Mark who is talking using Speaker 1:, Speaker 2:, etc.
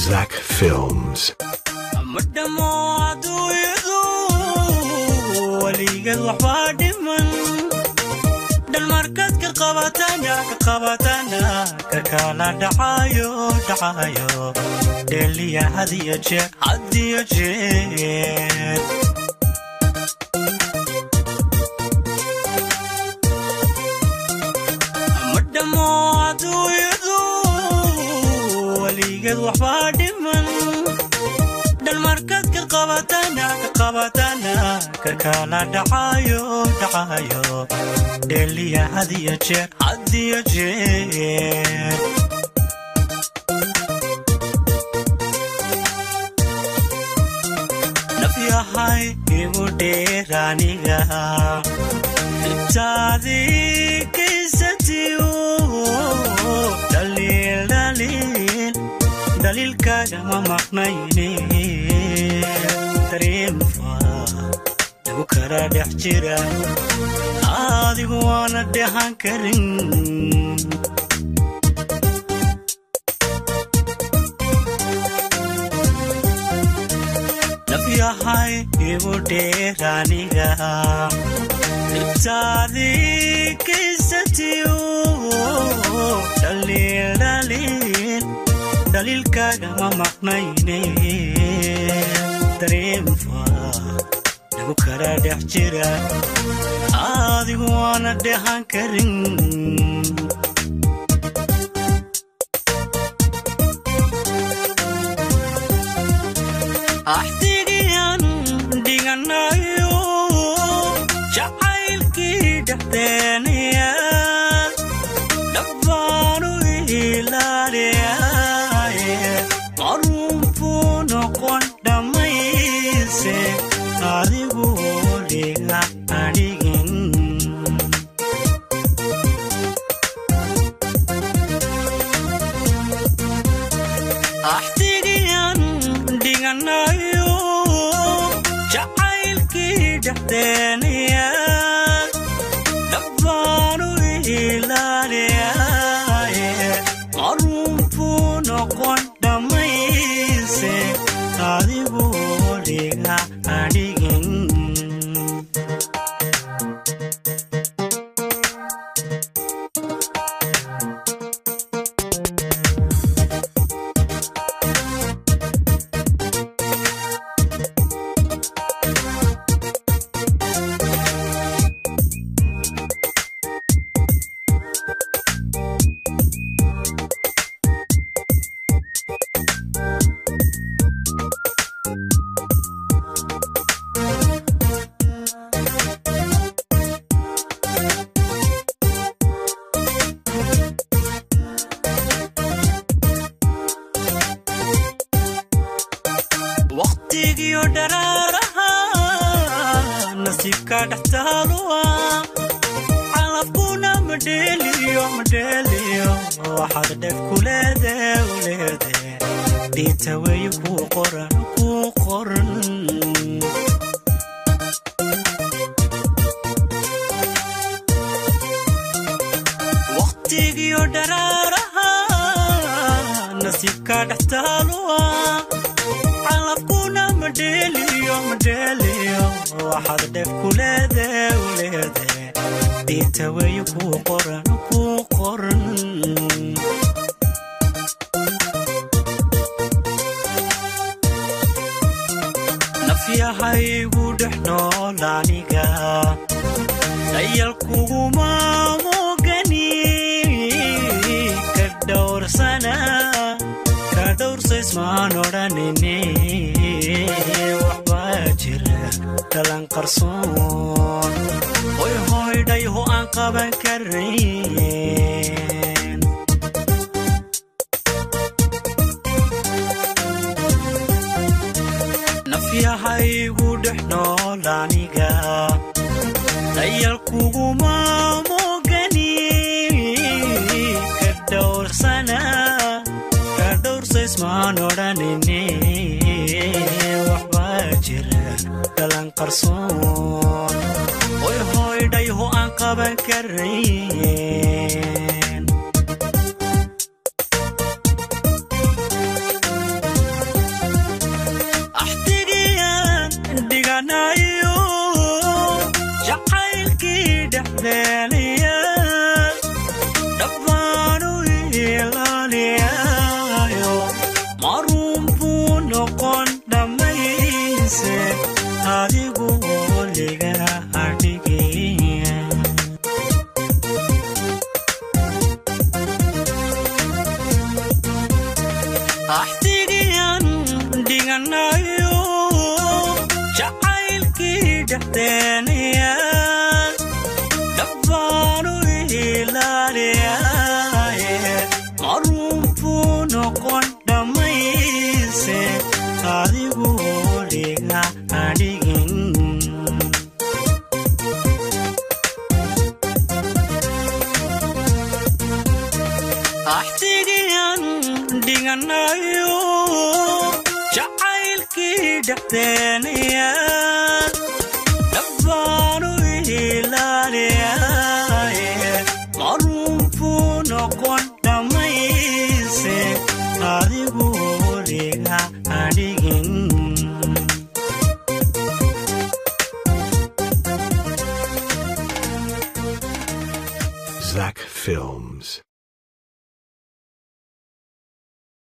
Speaker 1: Zach Films.
Speaker 2: Madamo adduunyadu weligeed waxbaa dhiman dhalmarkaad ka qabatana ka qabatana ka kala dhacayo dhacayo dheliya hadiyo jeer hadiyo jeer. Madamo adduunyadu weligeed waxbaa dhiman dhalmarkaad ka qabatana ka qabatana ka kala dhacayo dhacayo dheliya hadiyo jeer hadiyo jeer. Nafyahay igu dheer aniga dhibtaadii kaysatiyo dhaliil dhaliil dhaliilkaagama maqnayne dareemfa lagu kala dhex jira adigu waana dhehan karin. Nafyahay igu dheer aniga dhibtaadii kaysatiyo dhaliil dhaliil dhaliilkaagama maqnayne dareemfa lagu kala dhex jira adigu waana dhehan karin. Axdigiyan dhiganayo jacaylkii dhexdeenaya dhabbaanu ilaaliyaye maruunbuu noqon dhammayse adigu liga adhigin. Axdigiyan dhiganayo jacaylkii dhexdeenaya dhabbaanu ilaaliyaye maruunbuu noqon dhammayse adigu liga adhigin. Waqtigiyo dharaaraha nasiibka dhextaaluwa calafkuna madheeliyo madheeliyo waxaad dheef ku leede u leede dhiinta weeye kuu qoran kuu qoran. Waqtigiyo dharaaraha nasiibka dhextaaluwa calafkuna madheeliyo madheeliyo waxaad dheef ku leede u leede dhiinta weeye kuu qoran kuu qoran. Nafyahaygu dhex nool aniga dayal kuguma mugani ka dhowrsana ka dhowrsaysmaan odhanine waxbaa jira dhalan qarsoon hoy hoydhayho aan qaban karin. Nafyahaygu dhex nool aniga dayal kuguma mugani ka dhowrsana ka dhowrsaysmaan odhanine waxbaa jira dhalan qarsoon hoy hoydhayho aan qaban karin. Axtigiyan dhiganayo jacaylkii dhexdeenaya dhabbaanu ilaaliyaye maruunbuu noqon dhammayse adigu dhiga adhigin. Axtigiyan dhiganayo jacaylkii dhexdeenaya dhabbaanu ilaaliyaye maruunbuu noqon dhammayse adigu dhiga adhigin.
Speaker 1: Zach Films.